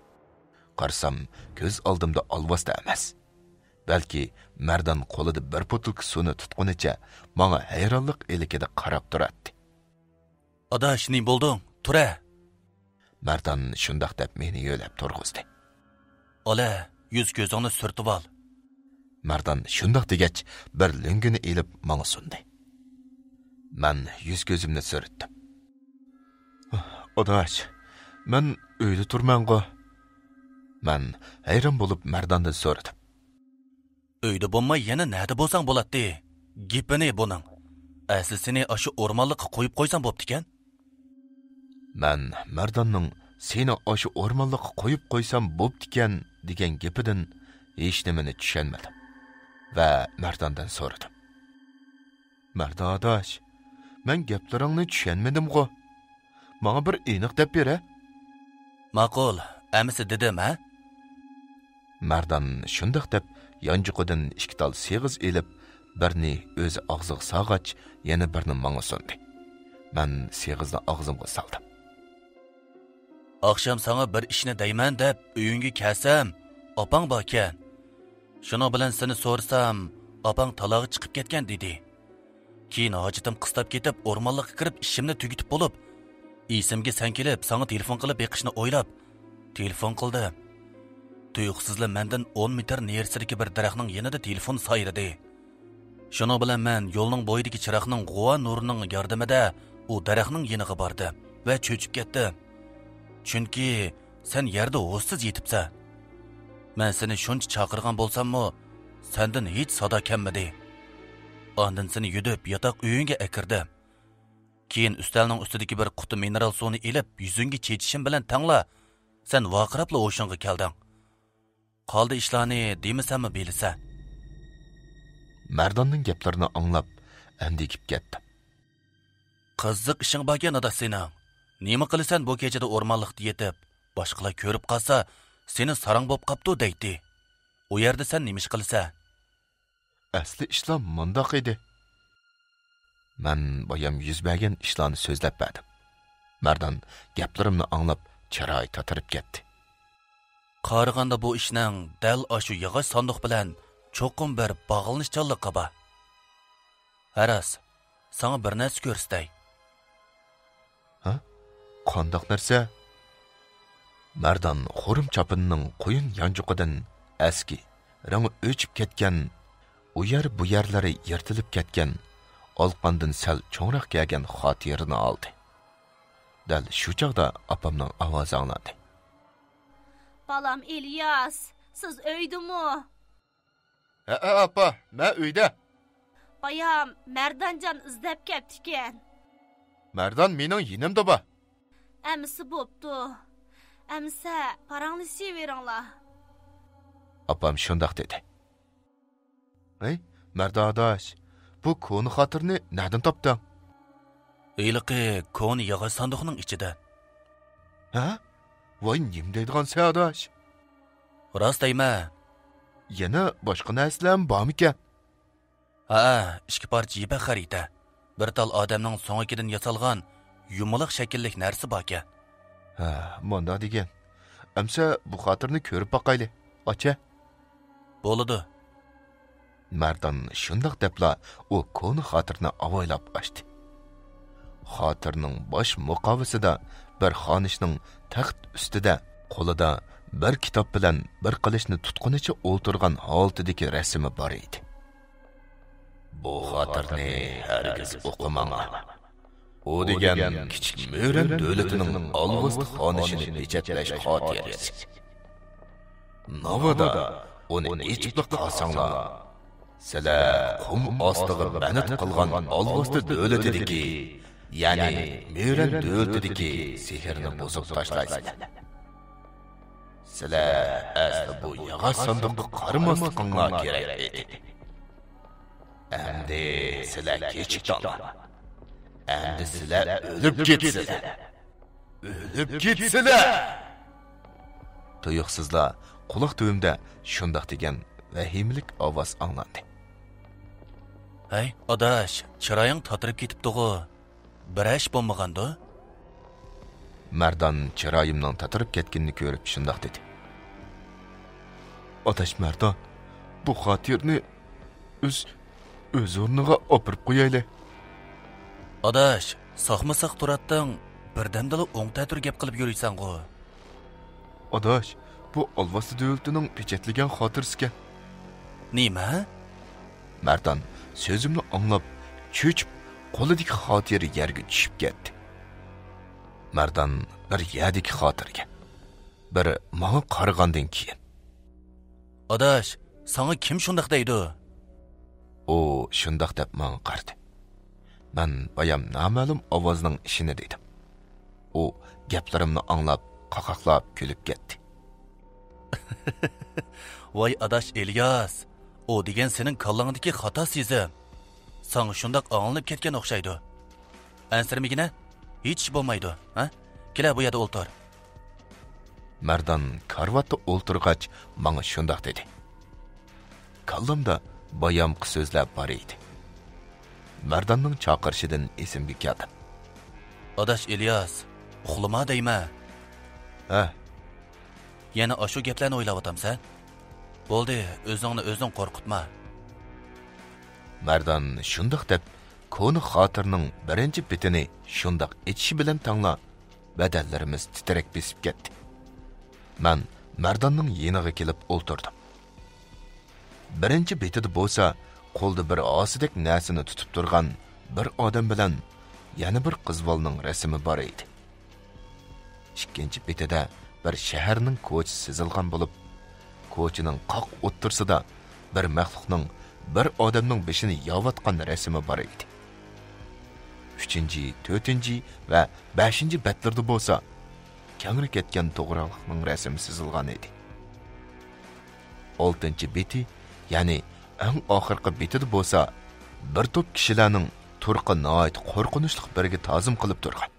قارىسام، كۆز ئالدىمدا ئالۋاستى ئەمەس، بەلكى مەردان قولىدا بىر بوتۇلكا سۇنى تۇتقىنىچە ماڭا ھەيرانلىق ئىلكىدە قاراپ تۇراتتى. «ئاداش، نېمە بولدۇڭ؟ تۇرە!» مەردان شۇنداق دەپ مېنى يۆلەپ تۇرغۇزدى. «ئالە، يۈز-كۆزۈڭنى سۈرتۈۋال.» مەردان شۇنداق دېگەچ، بىر لۆڭگىنى ئېلىپ ماڭا سۇندى. مەن يۈز-كۆزۈمنى سۈرتتۈم. «ئاداش، مەن ئۆيدە تۇرمەنغۇ؟» مەن ھەيران بولۇپ مەرداندىن سورىدىم. «ئۆيدە بولماي يەنە نەدە بولساڭ بولاتتى؟ گېپى نېمە بۇنىڭ؟ ئەسلى سېنى ئاشۇ ئورمانلىققا قويۇپ قويسام بوپتىكەن.» مەن مەرداننىڭ «سېنى ئاشۇ ئورمانلىققا قويۇپ قويسام بوپتىكەن» دېگەن گېپىدىن ھېچنېمىنى چۈشەنمىدىم ۋە مەرداندىن سورىدىم. «مەردان ئاداش، مەن گەپلىرىڭنى چۈشەنمىدىمغۇ؟ ماڭا بىر ئېنىق دەپ بېرە.» «ماقۇل، ئەمىسە دېدىم، ھە؟ مەردان شۇنداق دەپ، يانچۇقىدىن ئىككى تال سېغىز ئېلىپ، بىرنى ئۆزى ئاغزىغا سالغاچ، يەنە بىرنى ماڭا سۇندى. مەن سېغىزنى ئاغزىمغا سالدىم. ئاخشام ساڭا بىر ئىشنى دەيمەن دەپ ئۆيۈڭگە كەلسەم، ئاپاڭ باركەن. شۇنىڭ بىلەن سېنى سورىسام، ئاپاڭ تالاغا چىقىپ كەتكەن دېدى. كېيىن ھاجىتىم قىستاپ كېتىپ، ئورمانلىققا كىرىپ ئىشىمنى تۈگىتىپ بولۇپ، ئېسىمگە سەن كېلىپ، ساڭا تېلېفون قىلىپ بېقىشنى ئويلاپ، تېلېفون قىلدىم. تۇيۇقسىزلا مەندىن ئون مېتىر نېرىسىدىكى بىر دەرەخنىڭ يېنىدا تېلېفون سايرىدى. شۇنىڭ بىلەن مەن يولنىڭ بويىدىكى چىراغنىڭ غۇۋا نۇرىنىڭ ياردىمىدە ئۇ دەرەخنىڭ يېنىغا باردىم ۋە چۆچۈپ كەتتىم. چۈنكى سەن يەردە ھوشسىز يېتىپسەن. مەن سېنى شۇنچە چاقىرغان بولساممۇ، سەندىن ھېچ سادا كەلمىدى. ئاندىن سېنى يۈدۈپ ياتاق ئۆيۈڭگە ئەكىردىم. كېيىن ئۈستەلنىڭ ئۈستىدىكى بىر قۇتا مىنېرال سۇنى ئېلىپ يۈزۈڭگە چېچىشىم بىلەن تەڭلا، سەن ۋارقىراپلا ھوشۇڭغا كەلدىڭ. قالدى ئىشلارنى دېمىسەممۇ بىلىسەن. مەرداننىڭ گەپلىرىنى ئاڭلاپ ئەندىكىپ كەتتىم. قىزىق ئىشىڭ باركەن ئاداش سېنىڭ. نېمە قىلىسەن بۇ كېچىدە ئورمانلىقتا يېتىپ؟ باشقىلار كۆرۈپ قالسا، سېنى ساراڭ بوپ قاپتۇ دەيتتى. ئۇ يەردە سەن نېمە ئىش قىلىسەن؟ ئەسلى ئىشلار مۇنداق ئىدى. مەن بايام يۈز بەرگەن ئىشلارنى سۆزلەپ بەردىم. مەردان گەپلىرىمنى ئاڭلاپ، چىرايى تاتىرىپ كەتتى. قارىغاندا بۇ ئىشنىڭ دەل ئاشۇ ياغاچ ساندۇق بىلەن چوقۇم بىر باغلىنىشچانلىقى بار. ھە راست، ساڭا بىر نەرسە كۆرسىتەي. ھە؟ قانداق نەرسە؟ مەردان خۇرۇم چاپىنىنىڭ قويۇن يانچۇقىدىن ئەسكى، رەڭ ئۆچۈپ كەتكەن، ئۇ يەر بۇ يەرلىرى يىرتىلىپ كەتكەن، ئالىقاندىن سەل چوڭراق كەلگەن خاتىرىنى ئالدى. دەل شۇ چاغدا ئاپامنىڭ ئاۋازى ئاڭلاندى. بالام ئىلياس، سىز ئۆيدىمۇ؟ ھەئە، ئاپا، مەن ئۆيدە. بايام مەردانجان ئىزدەپ كەپتىكەن. مەردان مېنىڭ يېنىمدا بار. ئەمىسە بوپتۇ. ئەمىسە پاراڭلىشىۋېرىڭلار. ئاپام شۇنداق دېدى. ھەي، مەردان ئاداش، بۇ كونا خاتىرىنى نەدىن تاپتىڭ؟ ھېلىقى كونا ياغاچ ساندۇقنىڭ ئىچىدە. ھە؟ ۋاي، نېمە دەيدىغانسەن ئاداش؟ راست دەيمەن. يەنە باشقا نەرسىلەرمۇ بارمىكەن؟ ھەئە، ئىككى پارچە يىپەك خەرىتە، بىر تال ئادەمنىڭ سۆڭىكىدىن ياسالغان يۇمىلاق شەكىللىك نەرسە باركەن. ھە، مۇنداق دېگىن. ئەمسە بۇ خاتىرىنى كۆرۈپ باقايلى. ئاچە. بولىدۇ. مەردان شۇنداق دەپلا ئۇ كونا خاتىرىنى ئاۋايلاپ ئاچتى. خاتىرىنىڭ باش مۇقاۋىسىدا بىر خانىشنىڭ تەخت ئۈستىدە قولىدا بىر كىتاب بىلەن بىر قىلىچنى تۇتقىنىچە ئولتۇرغان ھالىتىدىكى رەسىمى بار ئىدى. بۇ خاتىرىنى ھەرگىز ئوقۇماڭ. ئۇ دېگەن كىچىك مۆرەن دۆلىتىنىڭ ئالۋاستى خانىشىنى پېچەتلەش خاتىرىسى. ناۋادا ئۇنى ئېچىپلا قالساڭلار، سىلەر قۇم ئاستىغا بەند قىلغان ئالۋاستى دۆلىتىدىكى، يەنى مۆرەن دۆلىتىدىكى سېھىرنى بۇزۇپ تاشلايسىلەر. سىلەر ئەسلى بۇ ياغاچ ساندۇققا قارىماسلىقىڭلار كېرەك ئىدى. ئەمدى سىلەر كېچىكتىڭلار. ئەمدى سىلەر ئۆلۈپ كېتىسىلەر. ئۆلۈپ كېتىسىلەر! تۇيۇقسىزلا قۇلاق تۈۋىمدە شۇنداق دېگەن ۋەھىمىلىك ئاۋاز ئاڭلاندى. ھەي، ئاداش، چىرايىڭ تاتىرىپ كېتىپتىغۇ؟ بىرەر ئىش بولمىغاندۇ؟ مەردان چىرايىمنىڭ تاتىرىپ كەتكىنىنى كۆرۈپ شۇنداق دېدى. ئاداش مەردان، بۇ خاتىرىنى ئۆز، ئۆز ئورنىغا ئاپىرىپ قويايلى. ئاداش، ساقمۇ ساق تۇراتتىڭ، بىردەمدىلا ئوڭ تەتۈر گەپ قىلىپ يۈرۈيسەنغۇ. ئاداش، بۇ ئالۋاستى دۆلىتىنىڭ پېچەتلىگەن خاتىرىسىكەن. نېمە؟ مەردان سۆزۈمنى ئاڭلاپ، چۆچۈپ، قولىدىكى خاتىرە يەرگە چۈشۈپ كەتتى. مەردان بىر يەردىكى خاتىرىگە، بىر ماڭا قارىغاندىن كېيىن. ئاداش، ساڭا كىم شۇنداق دەيدۇ؟ ئۇ شۇنداق دەپ ماڭا قارىدى. مەن بايام نامەلۇم ئاۋازنىڭ ئىشىنى دېدىم. ئۇ گەپلىرىمنى ئاڭلاپ، قاقاقلاپ كۈلۈپ كەتتى. ۋاي ئاداش ئىلياس، ئۇ دېگەن سېنىڭ كاللاڭدىكى خاتا سېزىم. ساڭا شۇنداق ئاڭلىنىپ كەتكەن ئوخشايدۇ. ئەنسىرىمىگىنە، ھېچ ئىش بولمايدۇ، ھە؟ كېلە، بۇ يەردە ئولتۇر. مەردان كارىۋاتتا ئولتۇرغاچ ماڭا شۇنداق دېدى. كاللامدا بايامقى سۆزلەر بار ئىدى. مەرداننىڭ چاقىرىشىدىن ئېسىمگە كەلدىم. ئاداش ئىلياس، ئۇخلىما دەيمەن. ھە. يەنە ئاشۇ گەپلەرنى ئويلاۋاتامسەن؟ بولدى، ئۆزۈڭنى ئۆزۈڭ قورقۇتما. مەردان شۇنداق دەپ، كونا خاتىرىنىڭ بىرىنچى بېتىنى شۇنداق ئېچىشى بىلەن تەڭلا، بەدەنلىرىمىز تىترەك بېسىپ كەتتى. مەن مەرداننىڭ يېنىغا كېلىپ ئولتۇردۇم. بىرىنچى بېتىدە بولسا، قولدا بىر ھاسىدەك نەرسىنى تۇتۇپ تۇرغان بىر ئادەم بىلەن يەنە بىر قىز بالىنىڭ رەسىمى بار ئىدى. ئىككىنچى بېتىدە بىر شەھەرنىڭ كوچىسى سىزىلغان بولۇپ، كوچىنىڭ قاق ئوتتۇرىسىدا بىر مەخلۇقنىڭ بىر ئادەمنىڭ بېشىنى يەۋاتقان رەسىمى بار ئىدى. ئۈچىنچى، تۆتىنچى ۋە بەشىنچى بەتلىرىدە بولسا، كەڭرى كەتكەن توغراقلىقنىڭ رەسىمى سىزىلغان ئىدى. ئالتىنچى بېتى، يەنى ئەڭ ئاخىرقى بېتىدە بولسا، بىر توپ كىشىلەرنىڭ تۇرقى ناھايىتى قورقۇنچلۇق بىرگە تازىم قىلىپ تۇرغان.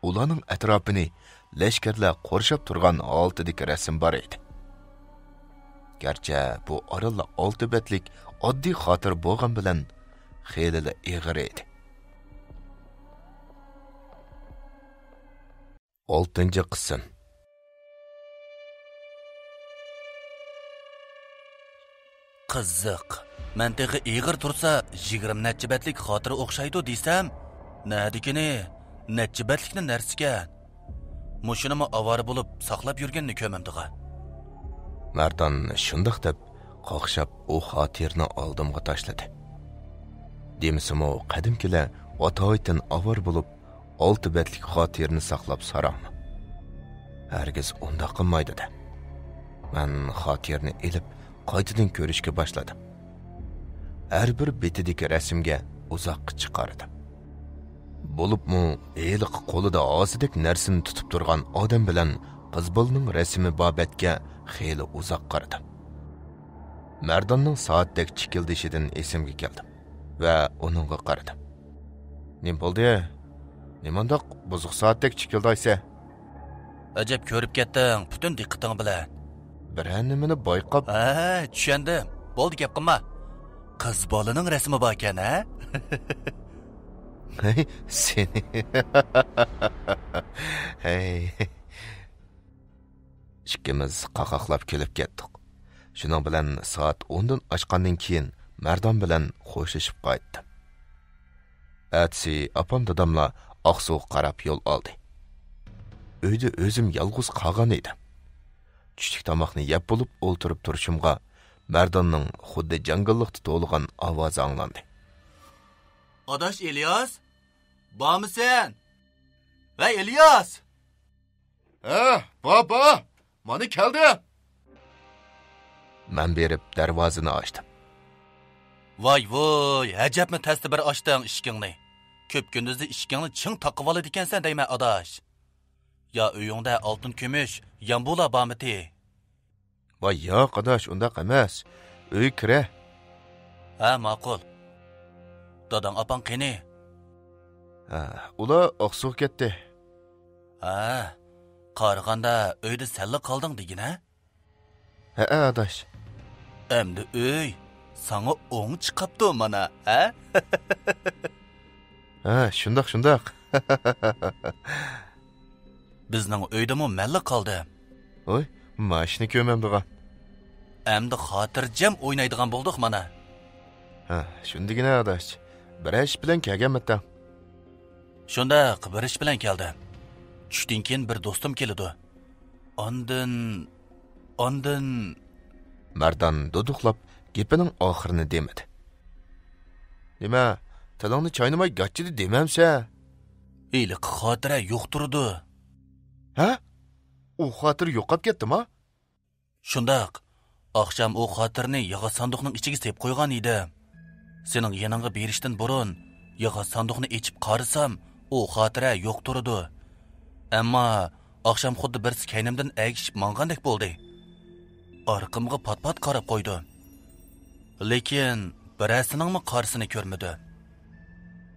ئۇلارنىڭ ئەتراپىنى لەشكەرلەر قورشاپ تۇرغان ھالىتىدىكى رەسىم بار ئىدى. گەرچە بۇ ئارانلا ئالتە بەتلىك ئاددىي خاتىرە بولغان بىلەن، خېلىلا ئېغىر ئىدى. ئالتىنچى قىسىم. قىزىق. مەن تېخى ئېغىر تۇرسا يىگىرمە نەچچە بەتلىك خاتىرە ئوخشايدۇ دېسەم، نەدىكىنى، نەچچە بەتلىكنى نەرسىكەن. مۇشۇنىمۇ ئاۋارە بولۇپ ساقلاپ يۈرگىنىنى كۆرمەمدىغان. مەردان شۇنداق دەپ، قاقشاپ ئۇ خاتىرىنى ئالدىمغا تاشلىدى. دېمىسىمۇ، قەدىمكىلەر ئاتايىتىن ئاۋارە بولۇپ، ئالتە بەتلىك خاتىرىنى ساقلاپ ساراڭمۇ؟ ھەرگىز ئۇنداق قىلمايدۇ-دە. مەن خاتىرىنى ئېلىپ، قايتىدىن كۆرۈشكە باشلىدىم. ھەر بىر بېتىدىكى رەسىمگە ئۇزاققىچە قارىدىم. بولۇپمۇ ھېلىقى قولىدا ھاسىدەك نەرسىنى تۇتۇپ تۇرغان ئادەم بىلەن قىز بالىنىڭ رەسىمى بار بەتكە خېلى ئۇزاق قارىدىم. مەرداننىڭ سائەتتەك چىكىلدىشىدىن ئېسىمگە كەلدىم ۋە ئۇنىڭغا قارىدىم. نېمە بولدى؟ نېمانداق بۇزۇق سائەتتەك چىكىلدايسەن؟ ئەجەب كۆرۈپ كەتتىڭ، پۈتۈن دىققىتىڭ بىلەن. بىرەر نېمىنى بايقاپ. ھە، چۈشەندىم. بولدى، گەپ قىلما. قىز بالىنىڭ رەسىمى باركەن، ھە؟ ھەي، سېنى. ھەي. ئىككىمىز قاقاقلاپ كۈلۈپ كەتتۇق. شۇنىڭ بىلەن سائەت ئوندىن ئاشقاندىن كېيىن مەردان بىلەن خوشلىشىپ قايتتىم. ئەتىسى ئاپام داداملار ئاقسۇغا قاراپ يول ئالدى. ئۆيدە ئۆزۈم يالغۇز قالغان ئىدىم. چۈشلۈك تاماقنى يەپ بولۇپ ئولتۇرۇپ تۇرۇشۇمغا، مەرداننىڭ خۇددى جاڭگاللىقتا توۋلىغان ئاۋازى ئاڭلاندى. ئاداش ئىلياس؟ بارمىسەن؟ ۋەي، ئىلياس! ھە، بار، بار. مانا كەلدىم. مەن بېرىپ دەرۋازىنى ئاچتىم. ۋاي ۋۇي، ئەجەبمۇ تەستە بىر ئاچتىڭ ئىشىكىڭنى. كۆپ كۈندۈزدە ئىشىكىڭنى چىڭ تاقىۋالىدىكەنسەن دەيمەن، ئاداش. يا ئۆيۈڭدە ئالتۇن كۈمۈش، يامبۇلار بارمىتى؟ ۋاي ياق، ئاداش، ئۇنداق ئەمەس. ئۆيگە كىرە. ھە، ماقۇل. داداڭ ئاپاڭ قېنى؟ ھە، ئۇلار ئاقسۇغا كەتتى. ھە، قارىغاندا ئۆيدە سەنلا قالدىڭ دېگىنە؟ ھەئە، ئاداش. ئەمدى ئۆي ساڭا ئوڭ چىقاپتۇ مانا، ھە؟ ھە، شۇنداق، شۇنداق. بىزنىڭ ئۆيدىمۇ مەنلا قالدىم. ھوي، ماشىنا كۆرمەمدىغان. ئەمدى خاتىرجەم ئوينايدىغان بولدۇق مانا. ھە، شۇندىگىنە ئاداش. بىرەر ئىش بىلەن كەلگەنمەتتەڭ. شۇنداق، بىر ئىش بىلەن كەلدىم. چۈشتىن كېيىن بىر دوستۇم كېلىدۇ. ئاندىن، ئاندىن. مەردان دۇدۇقلاپ گېپىنىڭ ئاخىرىنى دېمىدى. نېمە، تىلىڭنى چاينىماي گاچچىدە دېمەمسە؟ ھېلىقى خاتىرە يوق تۇرىدۇ. ھە؟ ئۇ خاتىرە يوقاپ كەتتىما؟ شۇنداق. ئاخشام ئۇ خاتىرىنى ياغاچ ساندۇقنىڭ ئىچىگە سېلىپ قويغان ئىدىم. سېنىڭ يېنىڭغا بېرىشتىن بۇرۇن ياغاچ ساندۇقنى ئېچىپ قارىسام، ئۇ خاتىرە يوق تۇرىدۇ. ئەمما ئاخشام خۇددى بىرسى كەينىمدىن ئەگىشىپ ماڭغاندەك بولدى. ئارقامغا پات-پات قاراپ قويدۇم. لېكىن بىرەرسىنىڭمۇ قارىسىنى كۆرمىدىم.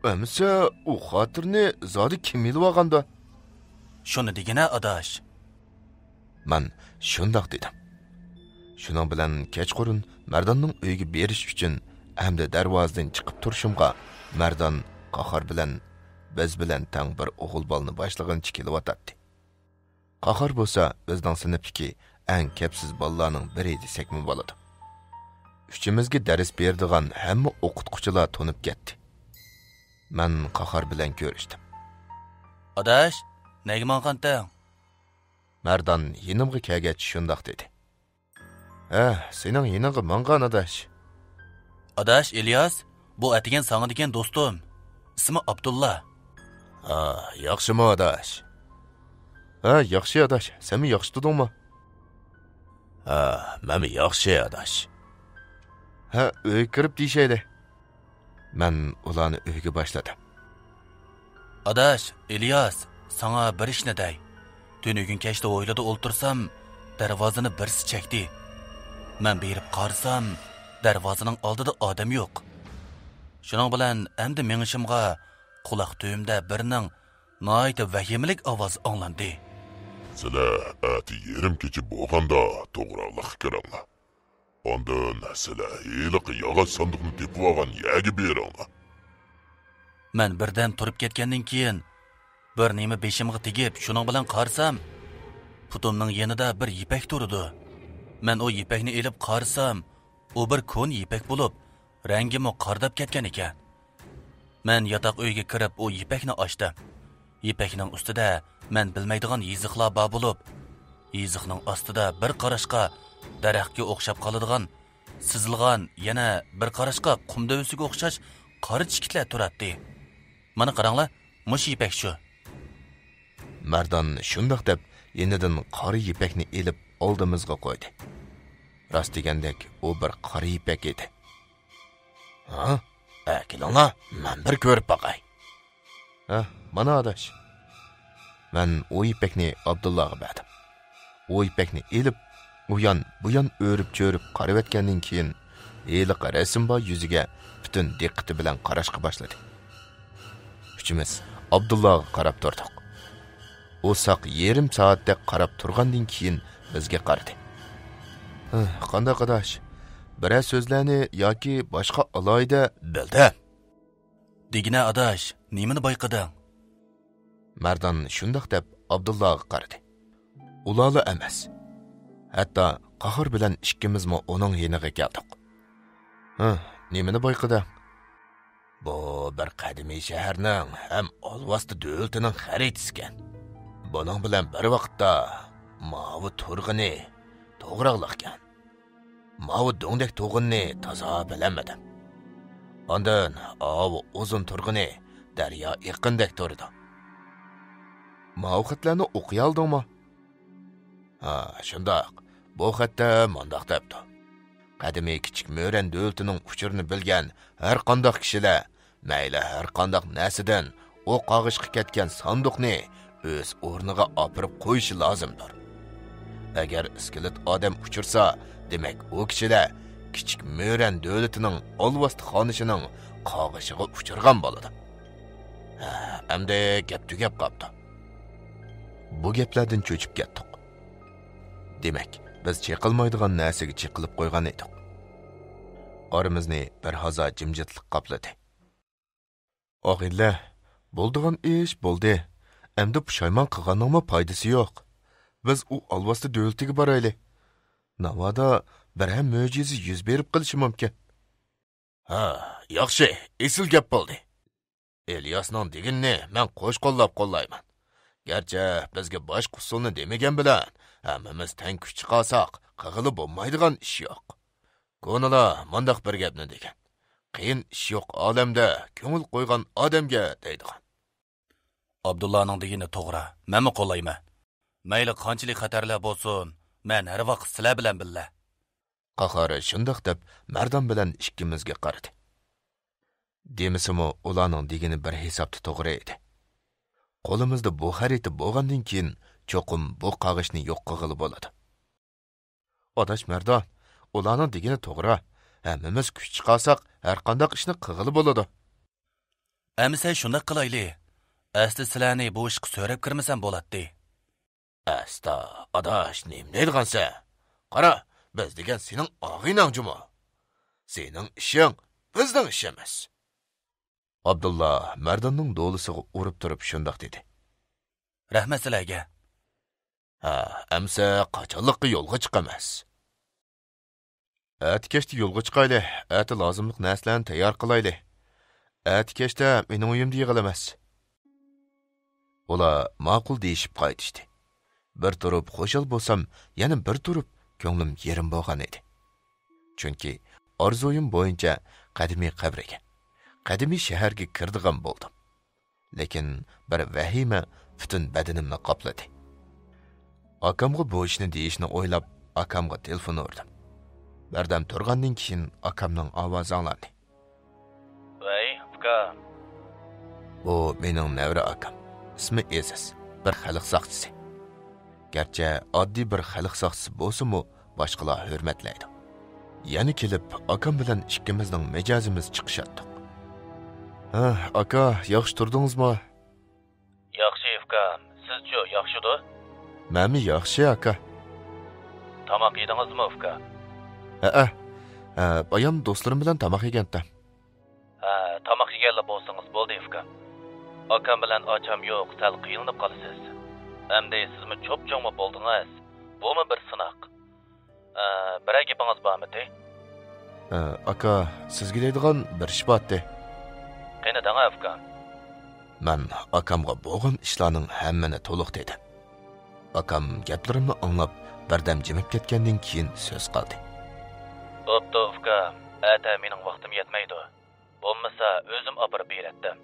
ئەمىسە، ئۇ خاتىرىنى زادى كىم ئېلىۋالغاندۇ؟ شۇنى دېگىنە، ئاداش. مەن شۇنداق دېدىم. شۇنىڭ بىلەن كەچقۇرۇن مەرداننىڭ ئۆيىگە بېرىش ئۈچۈن ئەمدى دەرۋازىدىن چىقىپ تۇرۇشۇمغا، مەردان قاھار بىلەن بىز بىلەن تەڭ بىر ئوغۇل بالىنى باشلىغىنىچە كېلىۋاتاتتى. قاھار بولسا ئۆزىنىڭ سىنىپتىكى ئەڭ كەپسىز بالىلارنىڭ بىرى دېسەكمۇ بولىدۇ. ئۈچىمىزگە دەرس بېرىدىغان ھەممە ئوقۇتقۇچىلار تونۇپ كەتتى. مەن قاھار بىلەن كۆرۈشتۈم. ئاداش، نەگە ماڭغانتىڭ؟ مەردان يېنىمغا كەلگەچ شۇنداق دېدى. ھە، سېنىڭ يېنىڭغا ماڭغان ئاداش. ئاداش ئىلياس، بۇ ئەتىگەن ساڭا دېگەن دوستۇم. ئىسمى ئابدۇللا. ھە، ياخشىمۇ ئاداش؟ ھە، ياخشى ئاداش، سەنمۇ ياخشى تۇردۇڭمۇ؟ ھە، مەنمۇ ياخشى ئاداش. ھە، ئۆيگە كىرىپ دېيىشەيلى. مەن ئۇلارنى ئۆيگە باشلىدىم. ئاداش، ئىلياس، ساڭا بىر ئىشنى دەي. تۈنۈگۈن كەچتە ھويلىدا ئولتۇرسام، دەرۋازىنى بىرسى چەكتى. مەن بېرىپ قارىسام، دەرۋازىنىڭ ئالدىدا ئادەم يوق. شۇنىڭ بىلەن ئەمدى مېڭىشىمغا قۇلاق تۈۋىمدە بىرىنىڭ ناھايىتى ۋەھىمىلىك ئاۋازى ئاڭلاندى. سىلەر ئەتە يېرىم كېچە بولغاندا توغراقلىققا كىرىڭلار. ئاندىن سىلەر ھېلىقى ياغاچ ساندۇقنى تېپىۋالغان يەرگە بېرىڭلار. مەن بىردەم تۇرۇپ كەتكەندىن كېيىن، بىر نېمە بېشىمغا تېگىپ، شۇنىڭ بىلەن قارىسام، پۇتۇمنىڭ يېنىدا بىر يىپەك تۇرىدۇ. مەن ئۇ يىپەكنى ئېلىپ قارىسام، ئۇ بىر كونا يىپەك بولۇپ، رەڭگىمۇ قارىداپ كەتكەن ئىكەن. مەن ياتاق ئۆيگە كىرىپ، ئۇ يىپەكنى ئاچتىم. يىپەكنىڭ ئۈستىدە مەن بىلمەيدىغان يېزىقلار بار بولۇپ، يېزىقنىڭ ئاستىدا بىر قاراشقا دەرەخكە ئوخشاپ قالىدىغان، سىزىلغان، يەنە بىر قاراشقا قۇم دۆۋىسىگە ئوخشاش قارا چېكىتلەر تۇراتتى. مانا قاراڭلار، مۇشۇ يىپەك شۇ. مەردان شۇنداق دەپ، يېنىدىن قارا يىپەكنى ئېلىپ ئالدىمىزغا قويدى. راست دېگەندەك، ئۇ بىر قارا يىپەك ئىدى. ھە؟ ئەكېلىڭلار، مەن بىر كۆرۈپ باقاي. ھە، مانا ئاداش. مەن ئۇ يىپەكنى ئابدۇللاغا بەردىم. ئۇ يىپەكنى ئېلىپ، ئۇيان، بۇيان ئۆرۈپ-چۆرۈپ قارىۋەتكەندىن كېيىن، ھېلىقى رەسىم بار يۈزىگە پۈتۈن دىققىتى بىلەن قاراشقا باشلىدى. ئۈچىمىز ئابدۇللاغا قاراپ تۇردۇق. ئۇ ساق يېرىم سائەتتەك قاراپ تۇرغاندىن كېيىن بىزگە قارىدى. ھە، قانداق ئاداش؟ بىرەر سۆزلەرنى ياكى باشقا ئالاھىدە بىلدىم. دېگىنە ئاداش، نېمىنى بايقىدىڭ؟ مەردان شۇنداق دەپ ئابدۇللاغا قارىدى. ئۇلارلا ئەمەس. ھەتتا قاھار بىلەن ئىككىمىزمۇ ئۇنىڭ يېنىغا كەلدۇق. ھە، نېمىنى بايقىدىڭ؟ بۇ بىر قەدىمىي شەھەرنىڭ ھەم ئالۋاستى دۆلىتىنىڭ خەرىتىسىكەن. بۇنىڭ بىلەن بىر ۋاقىتتا ماۋۇ تۇرغىنى توغراقلىقكەن. ماۋۇ دۆڭدەك تۇغۇننى تازا بىلەلمىدىم. ئاندىن ئاۋۇ ئۇزۇن تۇرغىنى دەريا ئېقىندەك تۇرىدۇ. ماۋۇ خەتلەرنى ئوقۇيالدىڭمۇ؟ ھا، شۇنداق. بۇ خەتتە مۇنداق دەپتۇ: قەدىمىي كىچىك مۆرەن دۆلىتىنىڭ ئۇچۇرىنى بىلگەن ھەر قانداق كىشىلەر مەيلى ھەر قانداق نەرسىدىن ئۇ قاغىشقا كەتكەن ساندۇقنى ئۆز ئورنىغا ئاپىرىپ قويۇشى لازىمدۇر. ئەگەر ئىسكىلىت ئادەم ئۇچرىسا، دېمەك، ئۇ كىشىلەر كىچىك مۆرەن دۆلىتىنىڭ ئالۋاستى خانىشىنىڭ قاغىشىغا ئۇچرىغان بولىدۇ. ھە، ئەمدى گەپ تۈگەپ قاپتۇ. بۇ گەپلەردىن چۆچۈپ كەتتۇق. دېمەك، بىز چېقىلمايدىغان نەرسىگە چېقىلىپ قويغان ئىدۇق. ئارىمىزنى بىر ھازا جىمجىتلىق قاپلىدى. ئاغىنىلەر، بولىدىغان ئىش بولدى. ئەمدى پۇشايمان قىلغاننىڭمۇ پايدىسى يوق. بىز ئۇ ئالۋاستى دۆلىتىگە بارايلى. ناۋادا بىرەر مۆجىزە يۈز بېرىپ قېلىشى مۇمكىن. ھا، ياخشى، ئېسىل گەپ بولدى. ئىلياسنىڭ دېگىنىنى مەن قوش قوللاپ قوللايمەن. گەرچە بىزگە باشقا ئۇسۇلنى دېمىگەن بىلەن، ھەممىمىز تەڭ كۈچ چىقارساق، قىلغىلى بولمايدىغان ئىش يوق. كونىلار مۇنداق بىر گەپنى دېگەن: «قىيىن ئىش يوق ئالەمدە، كۆڭۈل قويغان ئادەمگە» دەيدىغان. ئابدۇللانىڭ دېگىنى توغرا، مەنمۇ قوللايمەن. مەيلى قانچىلىك خەتەرلەر بولسۇن، مەن ھەر ۋاقىت سىلەر بىلەن بىللە. قاھار شۇنداق دەپ مەردان بىلەن ئىككىمىزگە قارىدى. دېمىسىمۇ ئۇلارنىڭ دېگىنى بىر ھېسابتا توغرا ئىدى. قولىمىزدا بۇ خەرىتە بولغاندىن كېيىن چوقۇم بۇ قاغىشنى يوق قىلغىلى بولىدۇ. ئاداش مەردان، ئۇلارنىڭ دېگىنى توغرا. ھەممىمىز كۈچ چىقارساق، ھەرقانداق ئىشنى قىلغىلى بولىدۇ. ئەمىسە شۇنداق قىلايلى. ئەسلى سىلەرنى بۇ ئىشقا سۆرەپ كىرمىسەم بولاتتى. ئەستا، ئاداش، نېمە دەيدىغانسەن؟ قارا، بىز دېگەن سېنىڭ ئاغىنەڭ جۇمۇ. سېنىڭ ئىشىڭ بىزنىڭ ئىشىمىز. ئابدۇللا مەرداننىڭ دولىسىغا ئۇرۇپ تۇرۇپ شۇنداق دېدى. رەھمەت سىلەرگە. ھە، ئەمسە قاچانلىققا يولغا چىقىمىز؟ ئەتە كەچتە يولغا چىقايلى، ئەتە لازىملىق نەرسىلەرنى تەييار قىلايلى. ئەتە كەچتە مېنىڭ ئۆيۈمدە يىغىلىمىز. ئۇلار ماقۇل دېيىشىپ قايتىشتى. بىر تۇرۇپ خۇشال بولسام، يەنە بىر تۇرۇپ كۆڭلۈم يېرىم بولغان ئىدى. چۈنكى ئارزۇيۇم بويىچە قەدىمىي قەبرىگە، قەدىمىي شەھەرگە كىرىدىغان بولدۇم. لېكىن بىر ۋەھىمە پۈتۈن بەدىنىمنى قاپلىدى. ئاكامغا بۇ ئىشنى دېيىشنى ئويلاپ، ئاكامغا تېلېفون ئۇردۇم. بىردەم تۇرغاندىن كېيىن ئاكامنىڭ ئاۋازى ئاڭلاندى. ۋەي، ئۇكام. بۇ مېنىڭ نەۋرە ئاكام. ئىسمى ئېزىز. بىر خەلق ساقچىسى. گەرچە ئاددىي بىر خەلق ساقچىسى بولسىمۇ، باشقىلار ھۆرمەتلەيدۇ. يەنە كېلىپ، ئاكام بىلەن ئىككىمىزنىڭ مىجەزىمىز چىقىشاتتۇق. ھە، ئاكا، ياخشى تۇردىڭىزمۇ؟ ياخشى، ئۇكام. سىزچۇ، ياخشىدۇ؟ مەنمۇ ياخشى، ئاكا. تاماق يېدىڭىزمۇ، ئۇكام؟ ھەئە. ھە، بايام دوستلىرىم بىلەن تاماق يېگەنتىم. ھە، تاماق يېگەنلا بولسىڭىز بولدى، ئۇكام. ئاكام بىلەن ئاچام يوق، سەل قىينىلىپ قالىسىز. ئەمدى سىزمۇ چوپچوڭمۇ بولدىڭىز. بۇمۇ بىر سىناق. ئە، بىرەر گېپىڭىز بارمىدى؟ ئە، ئاكا، سىزگە دەيدىغان بىر ئىش بارتى. قېنى دەڭە، ئۇكام. مەن ئاكامغا بولغان ئىشلارنىڭ ھەممىنى تولۇق دېدىم. ئاكام گەپلىرىمنى ئاڭلاپ، بىردەم جىمىپ كەتكەندىن كېيىن سۆز قىلدى. بوپتۇ، ئۇكام، ئەتە مېنىڭ ۋاقتىم يەتمەيدۇ. بولمىسا، ئۆزۈم ئاپىرىپ بېرەتتىم.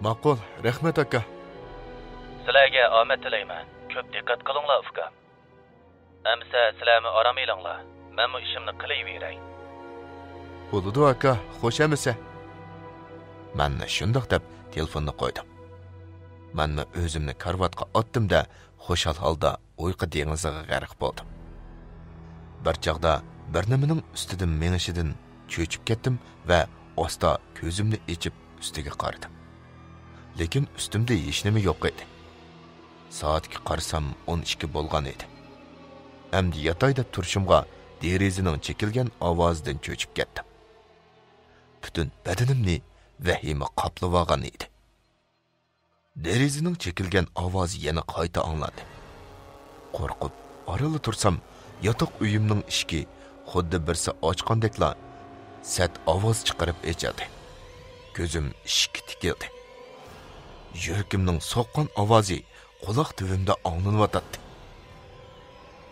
ماقۇل، رەھمەت، ئاكا. سىلەرگە ئامەت تىلەيمەن. كۆپ دىققەت قىلىڭلار، ئۇكام. ئەمىسە سىلەرمۇ ئارام ئېلىڭلار، مەنمۇ ئىشىمنى قىلىۋېرەي. بولىدۇ ئاكا، خوش ئەمىسە. مەن شۇنداق دەپ تېلېفوننى قويدۇم. مەنمۇ ئۆزۈمنى كارىۋاتقا ئاتتىم-دە، خۇشال ھالدا ئۇيقۇ دېڭىزىغا غەرق بولدۇم. بىر چاغدا بىر نېمىنىڭ ئۈستىدىن مېڭىشىدىن چۆچۈپ كەتتىم ۋە ئاستا كۆزۈمنى ئېچىپ ئۈستىگە قارىدىم. لېكىن ئۈستۈمدە ھېچنېمە يوق ئىدى. سائەتكە قارىسام، ئون ئىككى بولغان ئىدى. ئەمدى ياتاي دەپ تۇرۇشۇمغا دېرىزىنىڭ چېكىلگەن ئاۋازىدىن چۆچۈپ كەتتىم. پۈتۈن بەدىنىمنى ۋەھىمە قاپلىۋالغان ئىدى. دېرىزىنىڭ چېكىلگەن ئاۋازى يەنە قايتا ئاڭلاندى. قورقۇپ ئارىلا تۇرسام، ياتاق ئۆيۈمنىڭ ئىشىكى خۇددى بىرسى ئاچقاندەكلا سەت ئاۋاز چىقىرىپ ئېچىلدى. كۆزۈم ئىشىككە تىكىلدى. يۈرىكىمنىڭ سوققان ئاۋازى قۇلاق تۈۋىمدە ئاڭلىنىۋاتاتتى.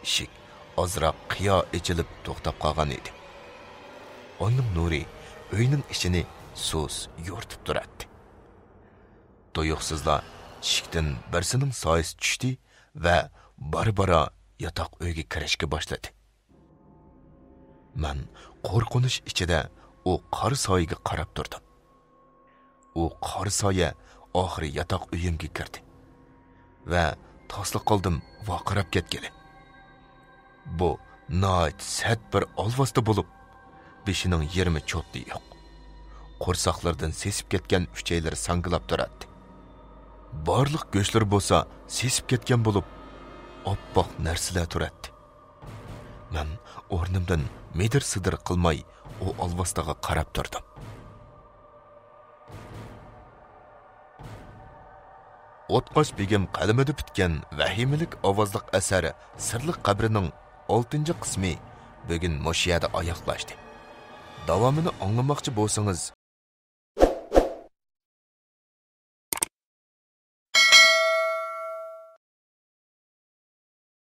ئىشىك ئازراق قىيا ئېچىلىپ توختاپ قالغان ئىدى. ئاينىڭ نۇرى ئۆينىڭ ئىچىنى سۇس يورۇتۇپ تۇراتتى. تۇيۇقسىزلا ئىشىكتىن بىرسىنىڭ سايىسى چۈشتى ۋە بارا-بارا ياتاق ئۆيگە كىرىشكە باشلىدى. مەن قورقۇنچ ئىچىدە ئۇ قارا سايىگە قاراپ تۇردۇم. ئۇ قارا سايە ئاخىرى ياتاق ئۆيۈمگە كىردى ۋە تاسلا قالدىم ۋارقىراپ كەتكىلى. بۇ ناھايىتى سەت بىر ئالۋاستى بولۇپ، بېشىنىڭ يېرىمى چوتى يوق. قورساقلىرىدىن سېسىپ كەتكەن ئۈچەيلىرى ساڭگىلاپ تۇراتتى. بارلىق گۆشلىرى بولسا سېسىپ كەتكەن بولۇپ، ئاپئاق نەرسىلەر تۇراتتى. مەن ئورنۇمدىن مىدىر-سىدىر قىلماي ئۇ ئالۋاستىغا قاراپ تۇردۇم. ئوتقاش بېگىم قەلىمىدە پۈتكەن ۋەھىمىلىك ئاۋازلىق ئەسەر سىرلىق قەبرىنىڭ ئالتىنچى قىسمى بۈگۈن مۇشۇ يەردە ئاياغلاشتى. داۋامىنى ئاڭلىماقچى بولسىڭىز،